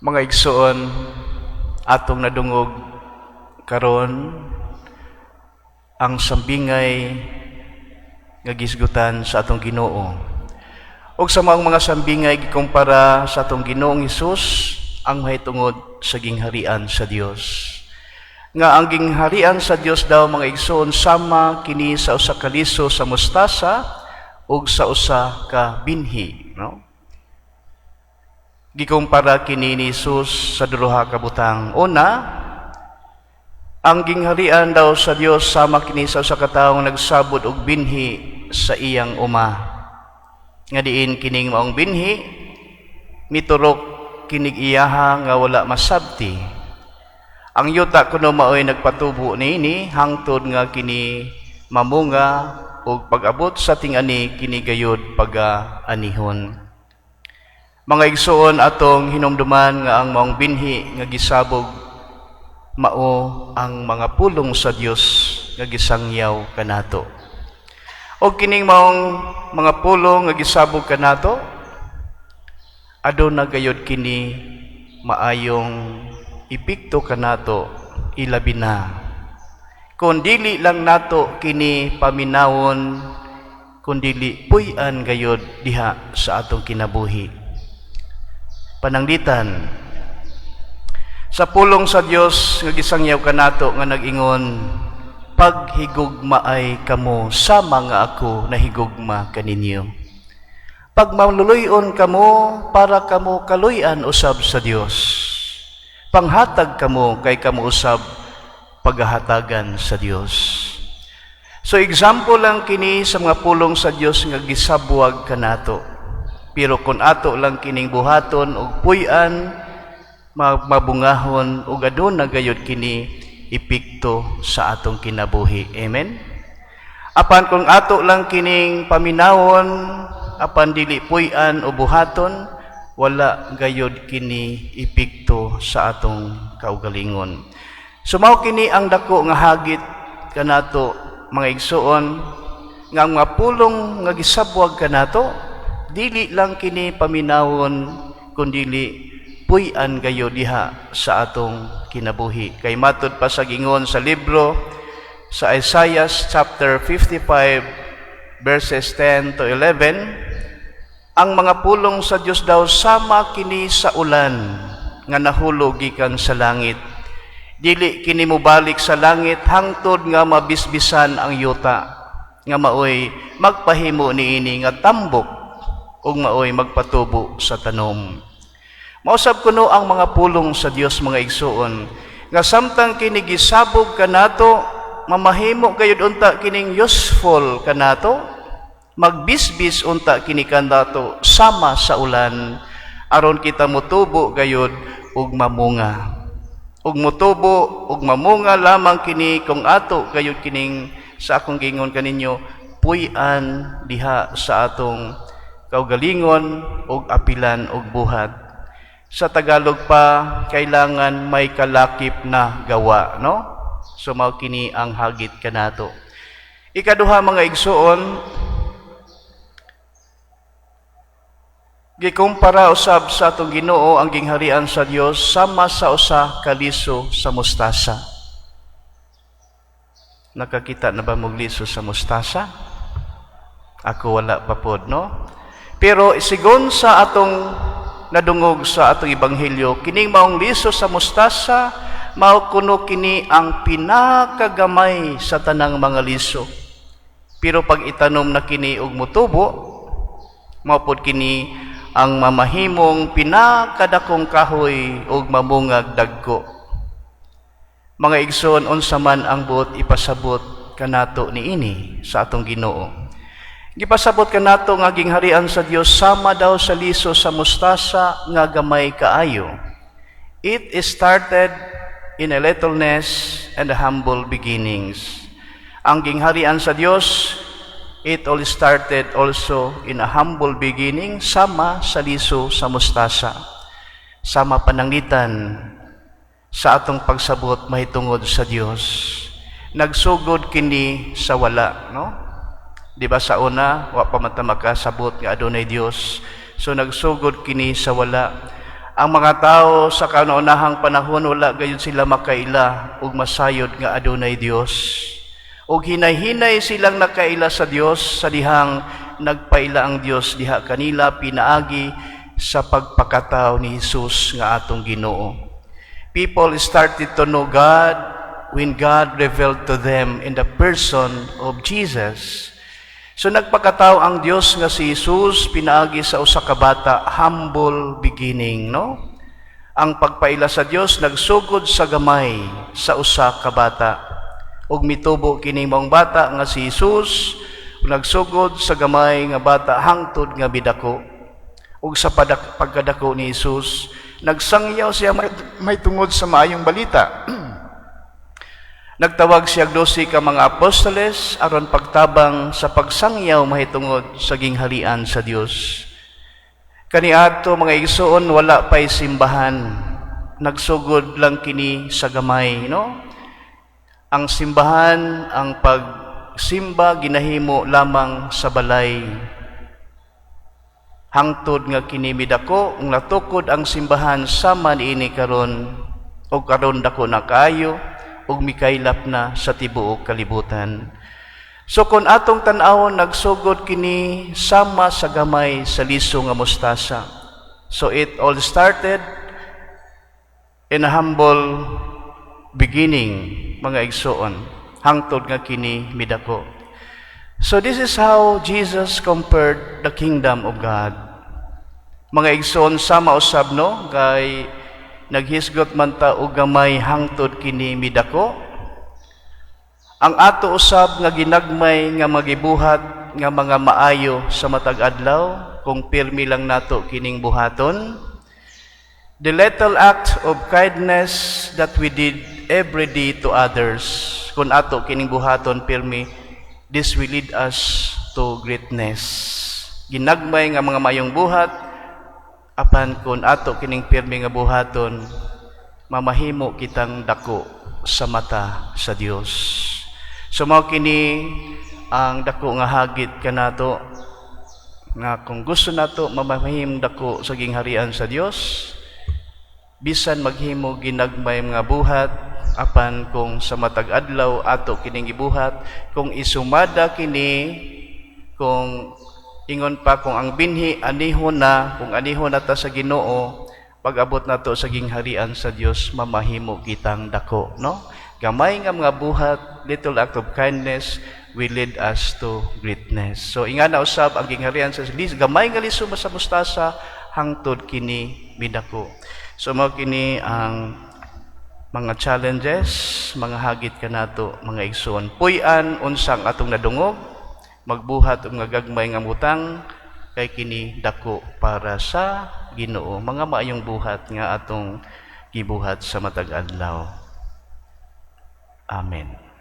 Mga igsoon, atong nadungog karon ang sambingay nga gisgutan sa atong Ginoo. Ug sa maong mga sambingay, gikumpara sa atong Ginoong Hesus ang mahitungod sa gingharian sa Dios. Nga ang gingharian sa Dios daw, mga igsoon, sama kini sa usa ka liso sa mustasa ug sa usa ka binhi, no? Gikumpara kini ni Jesus sa duha ka butang. Una, ang gingharian daw sa Dios sama kini sa usa ka tawo nagsabod og binhi sa iyang uma. Nga diin kining maong binhi miturok kinig iyaha nga wala masabti. Ang yuta kuno maoy nagpatubo niini hangtod nga kini mamunga, ug pag-abot sa ting-ani, kini gayud paga-anihon. Mga igsoon, atong hinumduman nga ang maong binhi nga gisabog mao ang mga pulong sa Dios nga gisangyaw kanato. Og kining maong mga pulong nga gisabog kanato, aduna gayud kini maayong epekto kanato, ilabi na kung dili lang nato kini paminawon, kung dili puy-an gayud diha sa atong kinabuhi. Pananglitan sa pulong sa Dios nga gisangyaw kanato nga nag-ingon, "Paghigugmaay kamo sama nga ako nahigugma kaninyo. Pagmaluluy-on kamo para kamo kaluy-an usab sa Dios. Panghatag kamo kay kamo usab paghahatagan sa Dios." So example lang kini sa mga pulong sa Dios nga gisabwag kanato. Pero kung ato lang kining buhaton ug puy-an, mabungahon ug aduna gayud kini epekto sa atong kinabuhi. Amen. Apan kung ato lang kining paminawon apan dili puy-an o buhaton, wala gayud kini epekto sa atong kaugalingon. So mao kini ang dako nga hagit kanato, mga igsoon, nga ang mga pulong nga gisabwag kanato, dili lang kini paminawon kundili puy-an gayud diha sa atong kinabuhi. Kay matud pa sa gingon sa libro sa Isaiah chapter 55 verses 10 to 11, ang mga pulong sa Dios daw sama kini sa ulan nga nahulog gikan sa langit. Dili kini mobalik sa langit hangtod nga mabisbisan ang yuta, nga maoy magpahimo niini nga tambok ug maoy magpatubo sa tanom. Mausab kuno ang mga pulong sa Dios, mga igsuon, nga samtang kini gisabog kanato, mamahimo gayud unta kining useful kanato, magbisbis unta kini kanato sama sa ulan aron kita motubo gayud ug mamunga. Ug motubo ug mamunga lamang kini kung ato gayud kining, sa akong gingon kaninyo, puy-an diha sa atong kaugalingon ug apilan og buhat. Sa Tagalog pa, kailangan may kalakip na gawa, no? So mao kini ang hagit kanato. Ikaduha, mga igsuon, gikumpara usab sa atong Ginoo ang gingharian sa Dios sama sa usa ka liso sa mustasa. Nakakita na ba mong liso sa mustasa? Ako wala pa pod, no? Pero sigon sa atong nadungog sa atong ebanghelyo, kining maong liso sa mustasa, mao kuno kini ang pinakagamay sa tanang mga liso. Pero pag itanom na kini og motubo, mao pod kini ang mamahimong pinakadakong kahoy ug mamungag dagko. Mga igsoon, unsa man ang buot ipasabot kanato niini sa atong Ginoo? Gipasabot kanato nga gingharian sa Dios sama daw sa liso sa mustasa nga gamay kaayo. It started in a littleness and a humble beginnings. Ang gingharian sa Dios, it all started also in a humble beginning, sama sa liso sa mustasa. Sama pananglitan sa atong pagsabot mahitungod sa Dios. Nagsugod kini sa wala, no? Di ba sa una, wa pa man ta makasabot nga adunay Dios. So nagsugod kini sa wala. Ang mga tao sa kauna-unahang panahon, wala gayud sila makaila ug masayod nga adunay Dios. Ug hinay-hinay silang nakaila sa Dios sa dihang nagpaila ang Dios diha kanila pinaagi sa pagpakatao ni Jesus nga atong Ginoo. People started to know God when God revealed to them in the person of Jesus. So nagpakatao ang Dios nga si Jesus pinaagi sa usa ka bata, humble beginning, no? Ang pagpaila sa Dios nagsugod sa gamay, sa usa ka bata. Ug mitubo kini maong bata nga si Jesus, nagsugod sa gamay nga bata hangtod nga midako. Ug sa pagkadako ni Jesus, nagsangyaw siya may tungod sa maayong balita. Nagtawag siya og 12 ka mga apostoles aron pagtabang sa pagsangyaw mahitungod sa gingharian sa Dios. Kaniadto, mga igsoon, wala pa'y simbahan. Nagsugod lang kini sa gamay, no? Ang simbahan, ang pagsimba ginahimo lamang sa balay. Hangtod nga kini midako, ug natukod ang simbahan sama niini karon, ug karon dako na kaayo ug mikaylap na sa tibuok kalibutan. So kung atong tan-awon, nagsugod kini sama sa gamay sa liso nga mustasa. So it all started in a humble beginning, mga igsoon, hangtod nga kini midako. So this is how Jesus compared the kingdom of God. Mga igsoon, sama usab, no, kay naghisgot man ta og gamay hangtod kini midako. Ang ato usab nga ginagmay nga magibuhat nga mga maayo sa matag adlaw, kung pirmi lang nato kining buhaton, the little act of kindness that we did every day to others, kung ato kining buhaton pirmi, this will lead us to greatness. Ginagmay nga mga mayong buhat, apan kung ato kining pirmi nga buhaton, mamahimo kitang dako sa mata sa Dios. So mao kini ang dako nga hagit kanato nga kung gusto nato mamahimong dako sa gingharian sa Dios, bisan maghimo ginagmay nga buhat, apan kung sa matag adlaw ato kining gibuhat, kung isumada kini, kung ingon pa kung ang binhi anihon na, kung anihon na ta sa Ginoo, pag-abot nato sa gingharian sa Dios, mamahimo kitang dako, no? Gamay nga mga buhat, little act of kindness will lead us to greatness. So ingana usab ang gingharian sa gamay nga liso sa mustasa hangtod kini midako. So mao kini ang mga challenges, mga hagit kanato, mga igsoon. Puy-an unsang atong nadungog, magbuhat og mga gagmay nga butang kay kini dako para sa Ginoo. Mga maayong buhat nga atong gibuhat sa matag adlaw. Amen.